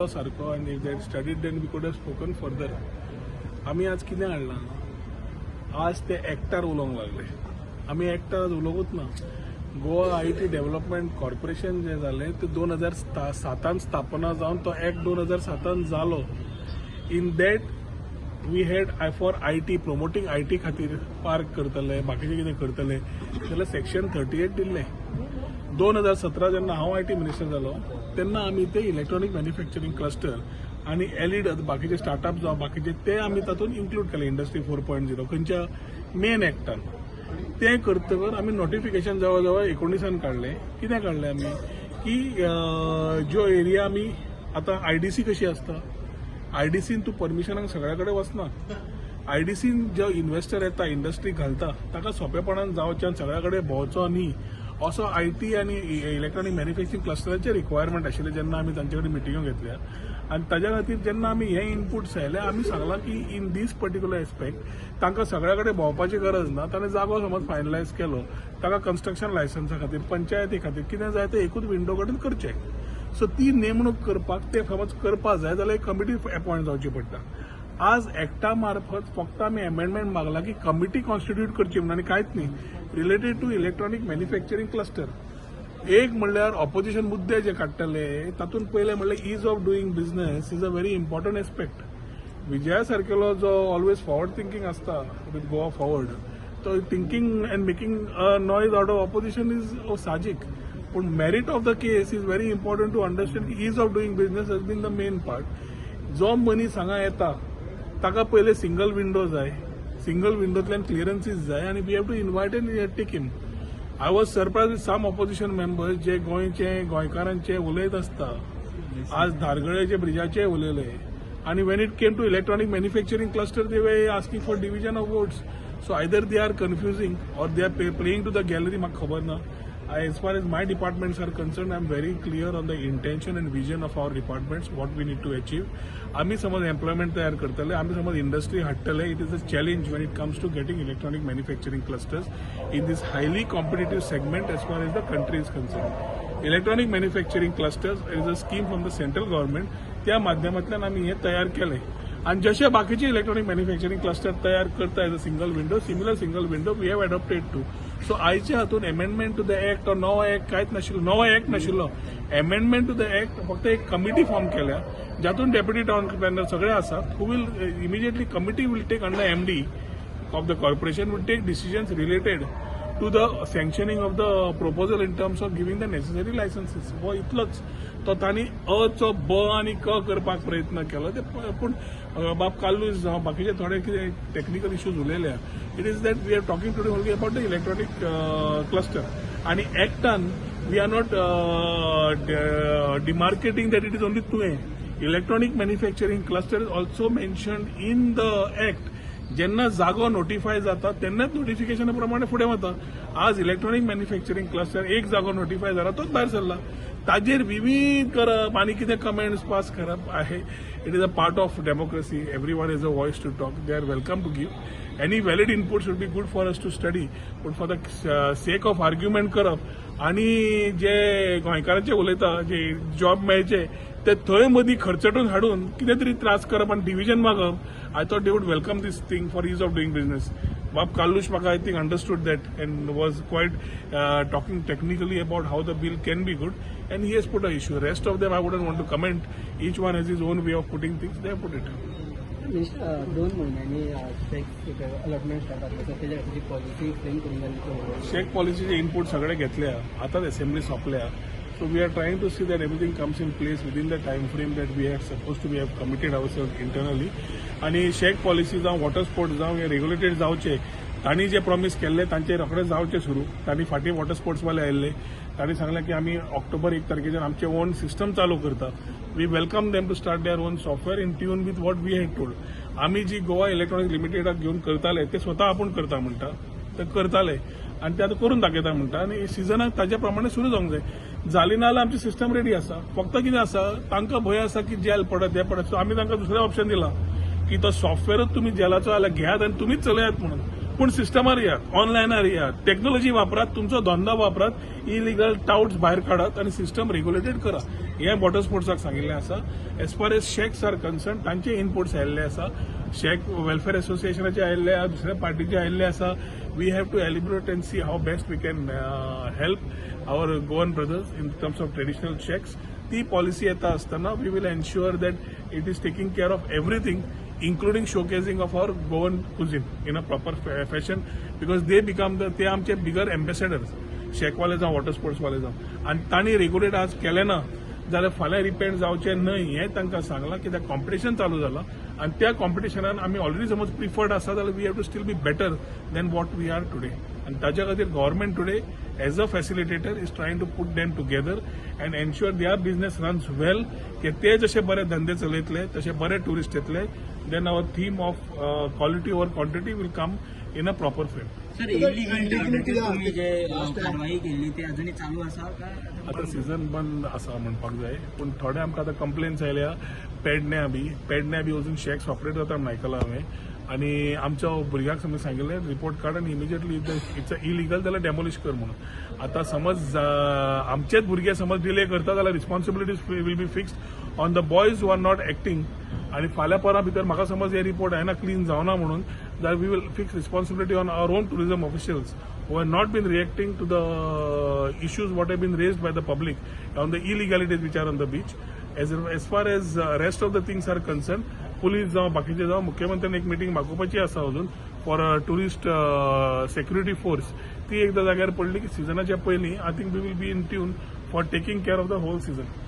सारको आनी if they studied, then we could have spoken further. आमी आज कितें हाडलां? आज ते एक्टार उलोवंक लागले. आमी एक्टार आज उलोवंकूच ना. गोवा IT development corporation जें जालें तें 2007न स्थापना जावन तो एक्ट 2007न जालो. In that we had I for IT, promoting IT खातीर पार्क करतले, बाकीचें कितें करतले जाल्यार सेक्शन 38 दिल्लें. 2017 जेन्ना हांव IT minister जालो तेन्ना आमी ते इलेक्ट्रॉनीक मॅन्युफॅक्चरींग क्लस्टर आनी एलिड बाकीचे स्टार्टअप जावं बाकीचे ते आमी तातूंत इन्क्लूड केले. इंडस्ट्री 4.0 खंयच्या मेन एक्टान तें करतकर आमी नोटिफिकेशन जवळ जवळ 19न काडलें. कितें काडलें आमी की ज्यो एरिया आमी आतां आयडीसी कशी आसता, आयडीसीन तूं परमिशनाक सगळ्या कडेन वचना. आयडीसीन जो इन्व्हेस्टर येता, इंडस्ट्री घालता, ताका सोंपेपणान जावचें आनी सगळ्या कडेन भोंवचो न्ही असो IT आनी इलेक्ट्रॉनीक मॅन्युफॅक्चरींग क्लस्टराचे रिक्वायरमेंट आशिल्लें जेन्ना आमी तांचे कडेन मिटिंग्यो घेतल्या. आनी ताज्या खातीर जेन्ना आमी हे इनपुट्स आयले, आमी सांगलां की इन these particular aspect तांकां सगळ्या कडेन भोंवपाची गरज ना. ताणें जागो समज फायनलायज केलो, ताका कन्स्ट्रक्शन लायसन्सा खातीर, पंचायती खातीर कितें जाय तें एकूच विंडो कडेन करचें. सो ती नेमणूक करपाक ते समज करपा जाय जाल्यार एक कमिटी अपॉयंट जावची पडटा. आज एक्टा मार्फत फक्त आमी एमेंडमेंट मागला की कमिटी कॉन्स्टिट्यूट करची म्हणून आनी कांयच न्ही related to electronic manufacturing cluster. एक म्हणल्यार ऑपोजिशन मुद्दे जे काडटले तातूंत पयलें म्हणल्यार ease of doing business is a very important aspect. Vijaya सारकेलो जो ऑलवेज फॉरवर्ड थिंकींग आसता विथ गोवा फॉरवर्ड, तो thinking and making a noise out of opposition is साहजीक, पूण merit of the case is very important to understand की ease of doing business has been the main part. जो मनीस हांगा येता ताका पयले सिंगल विंडो जाय, सिंगल विंडोंतल्यान क्लियरन्सीस जाय आनी we have to invite and take him. I was surprised with some opposition members जे गोंयचे गोंयकारांचे उलयत आसता. आज धारगळेचे ब्रिजाचे उलयले आनी when it came to electronic manufacturing cluster, they were asking for division of votes. So either they are confusing or they are playing to the gallery, म्हाका खबर ना. As far as my departments are concerned, I am very clear on the intention and vision of our departments, what we need to achieve. आमी समज employment तयार करतले, आमी समज industry हाडटले. It is a challenge when it comes to getting electronic manufacturing clusters in this highly competitive segment as far as the country is concerned. Electronic manufacturing clusters is a scheme from the central government. त्या माध्यमांतल्यान आमी हें तयार केलें आनी जशे बाकीचे electronic manufacturing cluster तयार करता as a single window, similar single window we have adopted too. So आयच्या हातून एमेंडमेंट टू the act नवो एक्ट कांयच नाशिल्लो, नवो एक्ट नाशिल्लो. एमेंडमेंट टू the act फक्त एक कमिटी फॉर्म केल्या जातून डेप्युटी टावन प्लॅनर सगळे आसात who will immediately, committee will take under MD of the corporation, will take decisions related to the sanctioning of the proposal in terms of giving the necessary licenses. हो इतलोच तो. तांणी अ चो ब आनी क करपाक प्रयत्न केलो ते पूण बाब कार्लूस जावं बाकीचे थोडे कितें टॅक्निकल इश्यूज उलयल्या. It is that we are talking today only about the electronic cluster आनी एक्टान we are not demarcating that it is only तुवें. Electronic manufacturing cluster is also mentioned in the act. जेन्ना जागो notify जाता तेन्नाच नोटिफिकेशना प्रमाणे फुडें वता. आज इलेक्ट्रॉनिक मॅन्युफॅक्चरींग क्लस्टर एक जागो नोटिफाय जाला, तोच भायर सरला. ताजेर विवीध करप आनी कितें कमेंट्स पास करप आहे. It is a part of democracy. Everyone has a voice to talk. They are welcome to give any valid input, should be good for us to study, पूण for the sake of argument करप आनी जे गोंयकारांचे उलयता, जे job मेळचे ते थंय मदीं खर्चटून हाडून कितें तरी त्रास करप आनी division मागप, I thought they would welcome this thing for ease of doing business. बाब कार्लूस म्हाका I think understood that and was quite talking technically about how the bill can be good, and he has put a issue. Rest of them, I wouldn't want to comment. Each one has his own way of putting things. They put it. Minister, 2 म्हयन्यांनी shacks allotment start जातलें, so तेज्या खातीर policy frame करूंक जाय. Shack पॉलिसीचे input सगळे घेतल्या. आतांच असेंब्ली सोंपल्या. So we are trying to see that everything comes in place within the time frame that we have suppose to be have committed ourself internally. आनी शॅक पॉलिसी जावं, water sports जावं, हे regulated जावचे. तांणी जे promise केल्ले तांचे रोखडे जावचे सुरू. तांणी फाटीं वॉटर स्पोर्ट्सवाले आयिल्ले, तांणी सांगलें की आमी ऑक्टोबर 1 तारखेच्यान आमचे ओन सिस्टम चालू करता. We welcome them to start their own software in tune with what we had told. आमी जी गोवा इलेक्ट्रॉनिक लिमिटेडाक घेवन करताले ते स्वता आपूण करता म्हणटा ते करताले आनी ते आतां करून दाखयता म्हणटा आनी सिजनाक ताज्या प्रमाणे सुरू जावंक जाय. जाली ना जाल्यार आमची सिस्टम रेडी आसा. फक्त कितें आसा, तांकां भंय आसा की जेल पडत, हें पडत. सो आमी तांकां दुसरें ऑप्शन दिलां की तो सॉफ्टवेअरच तुमी जेलाचो जाल्यार घेयात आनी तुमीच चलयात म्हणून. पूण सिस्टमार येयात, ऑनलायनार येयात, टॅक्नॉलॉजी वापरात, तुमचो धंदो वापरात, इलिगल टाउट्स भायर काडात आनी सिस्टम रेग्युलेटेड करा. हें वॉटर स्पोर्ट्साक सांगिल्लें आसा. As far as shacks are concerned, तांचे इनपुट्स आयिल्ले आसा. शॅक वेलफेअर एसोसिएशनाचे आयिल्ले आसा, दुसऱ्या पार्टीचे आयिल्ले आसा. We have to elaborate and see how best we can help our Goan brothers in terms of traditional shacks. ती पॉलिसी येता आसतना we will ensure that it is taking care of everything, including showcasing of our Goan cuisine in a proper fashion, because they become the ते आमचे बिगर ambassadors, शेकवाले जावं, water स्पोर्ट्सवाले जावं. आनी तांणी रेग्युलेट आज केलें ना जाल्यार फाल्यां रिपेंट जावचें न्हय हें तांकां सांगलां, कित्याक कॉम्पिटिशन चालू जालां आनी त्या कॉम्पिटिशनान आमी ऑलरेडी समज प्रिफर्ड आसा जाल्यार we have to still be better than what we are today. आनी ताच्या खातीर government today as a facilitator is trying to put them together and ensure their business runs well, की ते जशे बरे धंदे चलयतले तशे बरे ट्युरिस्ट येतले. Then our theme of quality over quantity will come in a proper frame. Sir, illegal तुम्ही जे कारवाई केल्ली ती अजूनही चालू आसा काय? आता सीझन बंद आसा म्हणपाक जाय, पूण थोडे आमकां आतां कंप्लेन्स आयल्या पेडण्या बी. पेडण्या बी अजून शॅक्स ऑपरेट जाता म्हूण आयकलां हांवें. आनी आमच्या भुरग्यांक समज सांगिल्लें, रिपोर्ट काड आनी इमिजिएटली it's illegal जाल्यार डेमोलिश कर म्हणून. आतां समज आमचेच भुरगे समज डिले करता जाल्यार responsibilities will be fixed on the boys who are not acting. आनी फाल्यां परां भितर म्हाका समज हे रिपोर्ट आयना, क्लीन जावना म्हणून जाल्यार we will fix responsibility on our own tourism officials who have not been reacting to the issues what have been raised by the public on the illegalities which are on the beach. As far as rest of the things are concerned, police जावं, बाकीचे जावं, मुख्यमंत्र्यान एक meeting मागोवपाची आसा अजून for a tourist security force. ती एकदां जाग्यार पडली की सिजनाच्या पयलीं I think we will be in tune for taking care of the whole season.